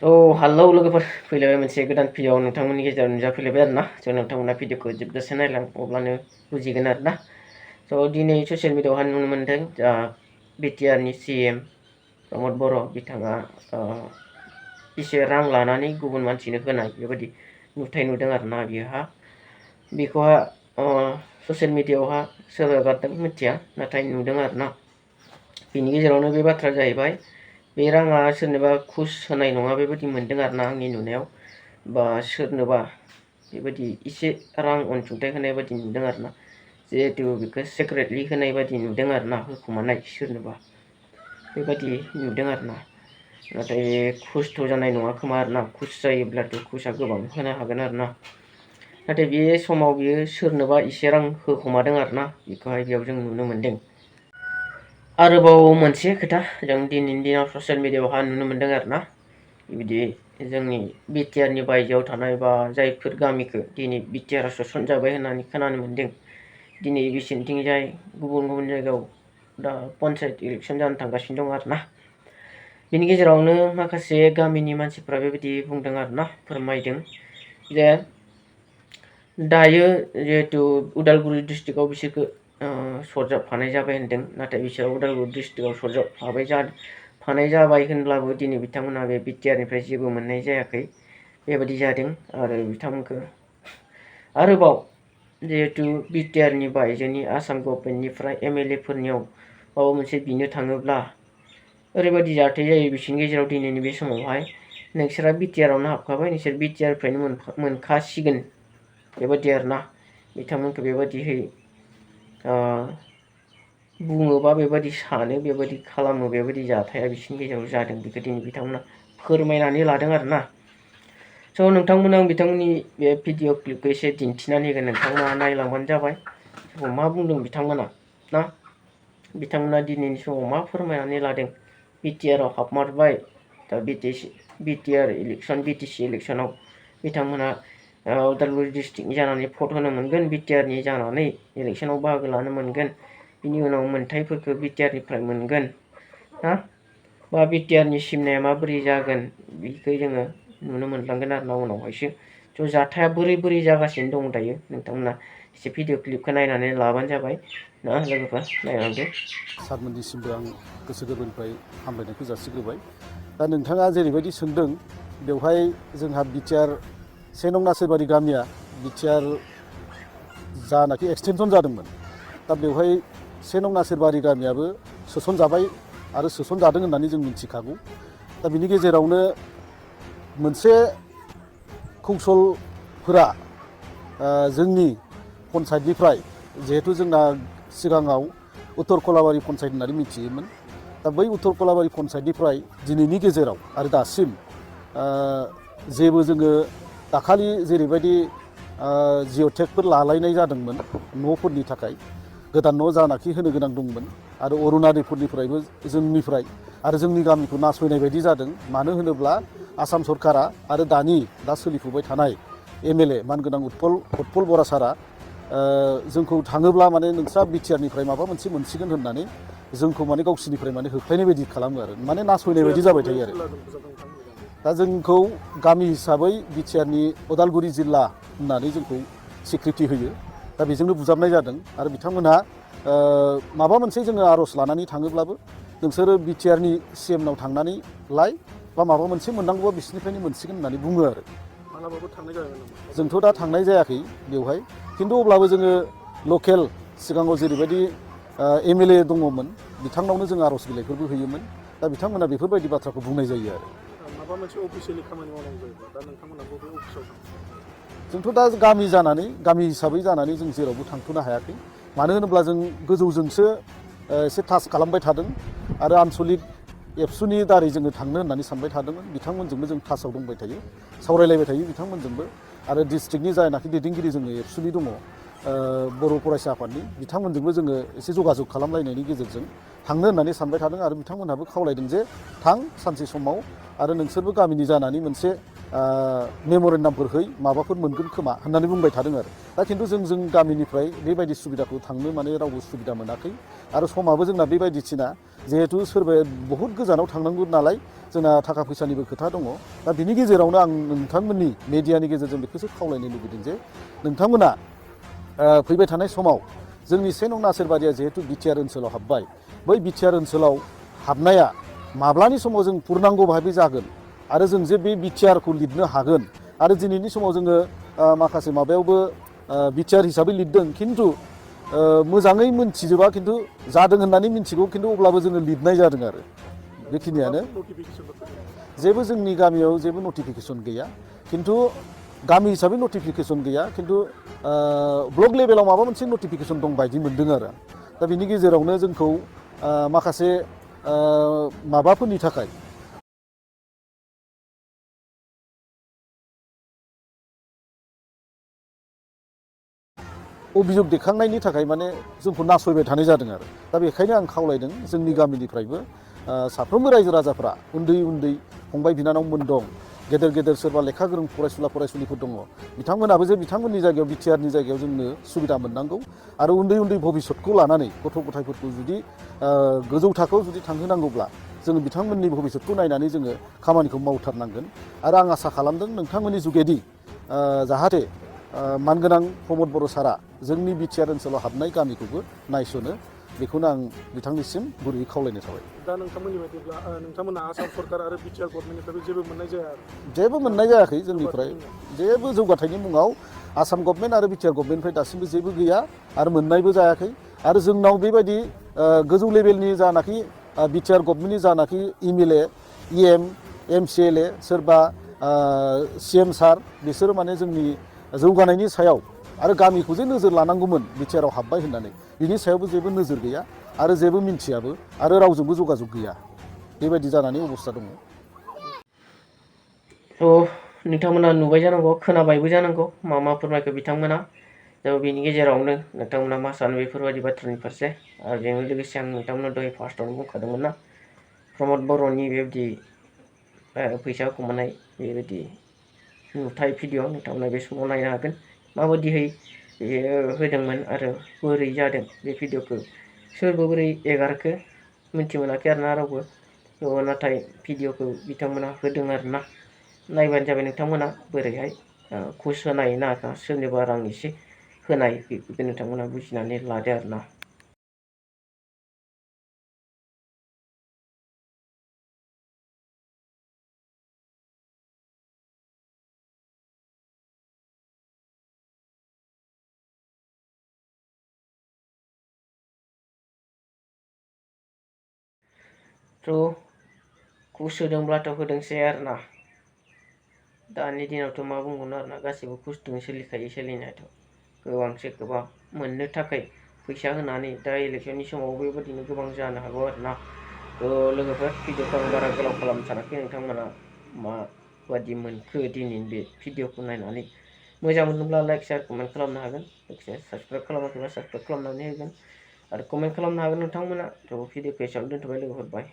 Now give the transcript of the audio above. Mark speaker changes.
Speaker 1: Hello लोगोफोर फैलायबाय मोनसे गोदान भिडिअ नोंथांमोननि गेजेराव नुजाफैलायबाय आरोना नोंथांमोना भिडिअखौ जोबजासे नायलां अब्लानो बुजिगोन आरोना दिनै ससियेल मिडियायावहाय नुनो मोनदों BTR नि CM प्रमद बर' बिथाङा इसे रां लानानै गुबुन मानसिनो होनाय बेबायदि नुथाय नुदों आरोना बेखौहा ससियेल मिडियायावहा सोर हगारदों मिथिया नाथाय नुदों आरोना बिनि गेजेरावनो बे बाथ्राया जाहैबाय बे राङा सोरनोबा खुस होनाय नङा बेबायदि मोनदों आरोना आंनि नुनायाव बा सोरनोबा बेबायदि इसे रां अनसुंथाइ होनाय बायदि नुदों आरोना जिहेतु बेखौ सिक्रेटलि होनाय बायदि नुदों आरोना होखुमानाय सोरनोबा बेबायदि नुदों आरोना नाथाय खुसथ' जानाय नङा खोमा आरोना खुस जायोब्लाथ' खुसआ गोबां होनो हागोन आरोना नाथाय बे समाव बियो सोरनोबा इसे रां होखुमादों आरोना बेखौहाय बेयाव जों नुनो मोनदों। आरोबाव मोनसे खोथा जों दिनैनि दिनाव ससियेल मिडियायावहा नुनो मोनदों आरोना बिदि जोंनि BTR नि बायजोआव थानाय बा जायफोर गामिखौ दिनै BTR सोसनजाबाय होननानै खोनानो मोनदों दिनै बिसोरनिथिंजाय गुबुन गुबुन जायगायाव दा पन्सायत इलेक्सन जानो थांगासिनो दं आरोना बिनि गेजेरावनो माखासे गामिनि मानसिफ्रा बेबायदि बुंदों आरोना फोरमायदों जे दायो जिहेतु उदालगुरि डिस्ट्रिक्टआव बिसोरखौ सरजाबफानाय जाबाय होनदों नाथाय बिसोर उदालगुरि डिस्ट्रिक्टआव सरजाबफानाय जाबाय होनब्लाबो दिनै बिथांमोना बे BTR निफ्राय जेबो मोननाय जायाखै बेबायदि जादों आरो बिथांमोनखौ आरोबाव जिहेतु BTR नि बायजोनि आसाम गभर्नमेन्टनिफ्राय MLA फोरनियाव माबा मोनसे बिनो थाङोब्ला ओरैबायदि जाथाय जायो बिसोरनि गेजेराव दिनैनि बे समावहाय नोंसोरा BTR आवनो हाबखाबाय नोंसोर BTR निफ्रायनो मोनखासिगोन बेबायदि आरोना बिथांमोनखौ बेबायदिहै बुङोबा बेबायदि सानो बेबायदि खालामो बेबायदि जाथाया बिसोरनि गेजेराव जादों बेखौ दिनै बिथांमोना फोरमायनानै लादों आरोना नोंथांमोना आं बिथांमोननि बे भिडिअ क्लिपखौ एसे दिन्थिनानै होगोन नोंथांमोना नायलांबानो जाबाय मा बुंदों बिथांमोना ना बिथांमोना दिनैनि समाव मा फोरमायनानै लादों BTR आव हाबमारबाय दा BTR इलेक्सन BTC इलेक्सनाव बिथांमोना उदालगुरि डिस्ट्रिक्टनि जानानै भट होनो मोनगोन BTR नि जानानै इलेक्सनाव बाहागो लानो मोनगोन बिनि उनाव मोनथायफोरखौ BTR निफ्राय मोनगोन हा बा BTR नि सिमनाया माबोरै जागोन बेखौ जोङो नुनो मोनलांगोन आरोना उनावहायसो जाथाया बोरै जागासिनो दं दायो नोंथांमोना एसे भिडिअ क्लिपखौ नायनानै लाबानो जाबाय ना लोगोफोर नायलांदो।
Speaker 2: सारमोननिसिमबो आं गोसो गोरबोनिफ्राय हामलायनायखौ जासिग्रोबाय दा नोंथाङा जेरैबायदि सोंदों बेवहाय जोंहा BTR 1 नं नासोरबारि गामिया BTR जानाखि एक्सटेनसन जादोंमोन दा बेवहाय 1 नं नासोरबारि गामियाबो सोसनजाबाय आरो सोसनजादों होननानै जों मिथिखागौ दा बिनि गेजेरावनो मोनसे कौशलफोरा जोंनि पन्सायतनिफ्राय जिहेतु जोंना सिगाङाव उत्तर कलाबारि पन्सायत होननानै मिथियोमोन दा बै उत्तर कलाबारि पन्सायतनिफ्राय दिनैनि गेजेराव आरो दासिम जेबो जोङो दाखालि जेरैबायदि जिअ'टेकफोर लालायनाय जादोंमोन न'फोरनि थाखाय गोदान न' जानाखि होनो गोनां दंमोन आरो अरुणाचलफोरनिफ्रायबो जोंनिफ्राय आरो जोंनि गामिखौ नासयनाय बायदि जादों मानो होनोब्ला आसाम सरकारा आरो दा सोलिफुबाय थानाय MLA मानगोनां उत्पल बरा सारा जोंखौ थाङोब्ला माने नोंस्रा BTR निफ्राय माबा मोनसे मोनसिगोन होननानै जोंखौ माने गावसिनिफ्राय माने होबथायनाय बायदि खालामो आरो माने नासयनाय बायदि जाबाय थायो आरो दा जोंखौ गामि हिसाबै BTR नि उदालगुरि जिल्ला होननानै जोंखौ स्वीकृति होयो दा बेजोंनो बुजाबनाय जादों आरो बिथांमोनहा माबा मोनसे जोङो आर'ज लानानै थाङोब्लाबो नोंसोरो BTR नि CM नाव थांनानै लाय बा माबा मोनसे मोननांगौबा बिसोरनिफ्रायनो मोनसिगोन होननानै बुङो आरो जोंथ' दा थांनाय जायाखै बेवहाय खिन्थु अब्लाबो जोङो लकेल सिगाङाव जेरैबायदि MLA दङमोन बिथांनावनो जों आर'ज बिलाइफोरबो होयोमोन दा बिथांमोना बेफोरबायदि बाथ्राखौ बुंनाय जायो आरो
Speaker 3: माबा मोनसे अफिसियेलि खामानि मावनांगौ जायोब्ला दा नोंथांमोना बबे अफिसाव थाङो?
Speaker 2: जोंथ' दा गामि हिसाबै जानानै जों जेरावबो थांथ'नो हायाखै मानो होनोब्ला जों गोजौजोंसो एसे टाच खालामबाय थादों आरो आन्सलिक एबसुनि दारै जोङो थांनो होननानै सानबाय थादोंमोन बिथांमोनजोंबो जों टाचआव दंबाय थायो सावरायलायबाय थायो बिथांमोनजोंबो आरो डिस्ट्रिक्टनि जायनाखि दैदेनगिरि जोङो एबसुनि दङ बर' फरायसा आफादनि बिथांमोनजोंबो जोङो एसे जगाजग खालामलायनायनि गेजेरजों थांनो होननानै सानबाय थादों आरो बिथांमोनहाबो खावलायदों जे थां सानसे समाव आरो नोंसोरबो गामिनि जानानै मोनसे मेम'रेन्डामफोर है माबाफोर मोनगोन खोमा होननानै बुंबाय थादों आरो दा खिन्थु जों गामिनिफ्राय बेबायदि सुबिदाखौ थांनो माने रावबो सुबिदा मोनाखै आरो समाबो जोंना बेबायदिसिना जिहेतु सोरबाया बहुद गोजानाव थांनांगौ नालाय जोंना थाखा फैसानिबो खोथा दङ दा बिनि गेजेरावनो आं नोंथांमोननि मेडियानि गेजेरजों बेखौसो खावलायनो लुबैदों जे नोंथांमोना फैबाय थानाय समाव जोंनि 1 नं नासेरबारिया जिहेतु BTR ओनसोलाव हाबबाय बै BTR ओनसोलाव हाबनाया माब्लानि समाव जों पुर्नांग भाबै जागोन आरो जों जे बे BTR खौ लिरनो हागोन आरो दिनैनि समाव जोङो माखासे माबायावबो BTR हिसाबै लिरदों खिन्थु मोजाङै मोनथिजोबा खिन्थु जादों होननानै मिथिगौ खिन्थु अब्लाबो जोङो लिरनाय जादों आरो बेखिनियानो जेबो जोंनि गामियाव जेबो नटिफिकेसन गैया खिन्थु गामि हिसाबै नटिफिकेसन गैया खिन्थु ब्लक लेभेलाव माबा मोनसे नटिफिकेसन दं बायदि मोनदों आरो दा बिनि गेजेरावनो जोंखौ माखासे माबाफोरनि थाखाय अभियोग दैखांनायनि थाखाय माने जोंखौ नासयबाय थानाय जादों आरो दा बेखायनो आं खावलायदों जोंनि गामिनिफ्रायबो साफ्रोमबो रायजो राजाफ्रा उन्दै उन्दै फंबाय बिनानावमोन दं गेदेर गेदेर सोरबा लेखा गोरों फरायसुला फरायसुलिफोर दङ बिथांमोनाबो जे बिथांमोननि जायगायाव BTRनि जायगायाव जोंनो सुबिदा मोननांगौ आरो उन्दै उन्दै भबिसतखौ लानानै गथ' गथायफोरखौ जुदि गोजौ थाखोआव जुदि थांहोनांगौब्ला जोङो बिथांमोननि भबिसतखौ नायनानै जोङो खामानिखौ मावथारनांगोन आरो आं आसा खालामदों नोंथांमोननि जुगेदि जाहाथे मानगोनां प्रमद बर' सारा जोंनि BTR ओनसोलाव हाबनाय गामिखौबो नायसनो बेखौनो आं बिथांनिसिम गुरैयै खावलायनाय थाबाय
Speaker 3: दा नोंथांमोननि बायदिब्ला नोंथांमोना आसाम सरकार आरो BTR गभर्नमेन्टनिफ्रायबो जेबो मोननाय जाया
Speaker 2: जेबो मोननाय जायाखै जोंनिफ्राय जेबो जौगाथायनि मुङाव आसाम गभर्नमेन्ट आरो BTR गभर्नमेन्टनिफ्राय दासिमबो जेबो गैया आरो मोननायबो जायाखै आरो जोंनाव बेबायदि गोजौ लेभेलनि जानाखि BTR गभर्नमेन्टनि जानाखि MLA EM MCLA सोरबा CM सार बिसोरो माने जोंनि जौगानायनि सायाव आरो गामिखौ जे नोजोर लानांगौमोन BTRआव हाबबाय होननानै बिनि सायावबो जेबो नोजोर गैया आरो जेबो मिन्थियाबो आरो रावजोंबो जगाजग गैया बेबायदि जानानै अबस्था दङ
Speaker 1: नोंथांमोना नुबाय जानांगौ खोनाबायबो जानांगौ मा फोरमायखो बिथांमोना बेनि गेजेरावनो नोंथांमोना मा सानो बेफोरबायदि बाथ्रानि फारसे आरो बेजों लोगोसे आं नोंथांमोना दहाय फार्स्टआवनो बुंखादोंमोन ना प्रमद बर'नि बेबायदि फैसा खमायनाय बेबायदि नुथाय भिडिअ नोंथांमोना बे समाव नायनो हागोन माबायदिहै होदोंमोन आरो बोरै जादों बे भिडिअखौ सोरबो बोरै एगारखो मिथि मोनाखै आरोना रावबो नाथाय भिडिअखौ बिथांमोना होदों आरोना नायबानो जाबाय नोंथांमोना बोरैहाय घुस होनाय ना सोरनिबा रां एसे होनाय बेखौ नोंथांमोना बुजिनानै लादो आरोना घुस होदोंब्लाथ' होदोंसै आरोना दानि दिनावथ' मा बुंबावनो आरोना गासैबो घुसजोंनो सोलिखायो सोलिनायाथ' गोबांसो गोबां मोननो थाखाय फैसा होनानै दा इलेक्सननि समाव बेबायदिनो गोबां जानो हागौ आरोना लोगोफोर भिडिअखौ आं बारा गोलाव खालामनो सानाखै नोंथांमोना माबायदि मोनखो दिनैनि बे भिडिअखौ नायनानै मोजां मोनोब्ला लाइक शेयार कमेन्ट खालामनो हागोन लोगोसे साबसक्राइब खालामाखैबा साबसक्राइब खालामनानै होगोन आरो कमेन्ट खालामनो हागोन नोंथांमोना भिडिअखौ एसेयावनो दोनथ'बाय लोगोफोर बाय